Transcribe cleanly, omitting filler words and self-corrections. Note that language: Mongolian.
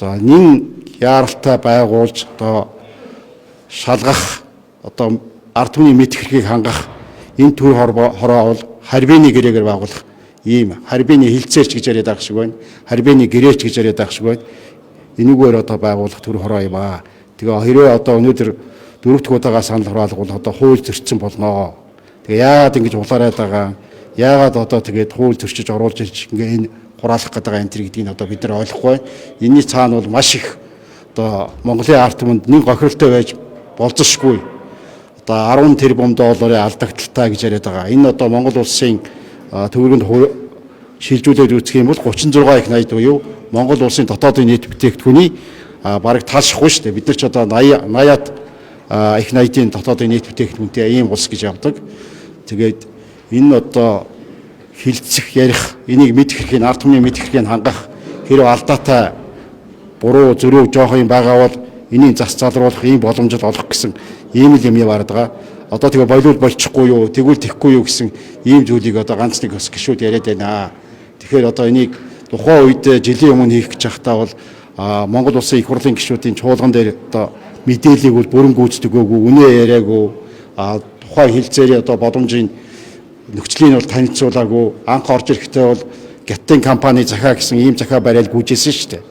За нин яаралтай байгуулж одоо шалгах, одоо ард түмний мэдэх хэргийг хангах энэ төр хороо бол Харбины гэрээгээр байгуулах ийм Харбины хилцээрч гэж яриад байх шиг байна. Харбины гэрээч гэж яриад байх шиг байна. Энүүгээр одоо байгуулах төр хороо юм аа. Тэгээ хэрвээ одоо өнөөдөр дөрөв дэх удаага санал хураалгавал одоо хууль зөрчсөн болноо. Тэгээ яагаад ингэж улаарад байгаа? Яагаад одоо тэгээд хууль зөрчиж оруулж ирж ингээ энэ хураалах гэдэг байгаа энэ төр гэдгийг одоо бид нар ойлгохгүй. Энийний цаана бол маш их одоо Монголын ард түмэнд нэг гохиролтой байж болзошгүй. Одоо 10 тэрбум долларын алдагдaltaй гэж яриад байгаа. Энэ одоо Монгол улсын төгрөгөнд шилжүүлээд үзэх юм бол 36 их 80 буюу Монгол улсын дотоодын нийт бүтээгдэхүүний бараг талшихгүй шүү дээ. Бид нар ч одоо 80 80-аад их 80-ийн дотоодын нийт бүтээгдэхүүнтэй ийм улс гэж явдаг. Тэгээд энэ одоо хилцэх ярих, энийг мэдэх хэргийг, ард түмний мэдэх хэргийг хангах, хэрвээ алдаатай буруу зөрүү жоохон юм байгаа бол энийг зас залруулах ийм боломжтой олох гэсэн ийм л юм яваад байгаа. Одоо тэгээ болиул болчихгүй юу, тэгвэл тэхгүй юу гэсэн ийм зүйлийг одоо ганц нэг бас гişүүд яриад байна. Тэгэхээр одоо энийг тухайн үед жилийн өмнө хийх гэж байхдаа бол Монгол улсын их хурлын гишүүдийн чуулган дээр одоо мэдээллийг бол бүрэн гүйцэтгэгээгүй, үнэ яриаггүй, тухайн хилцээрээ одоо боломжийн нөхцөлийг бол танилцуулаагүй, анх орж ирэхдээ бол Гятын компани захаа гэсэн ийм захаа барайл гүйжсэн шүү дээ.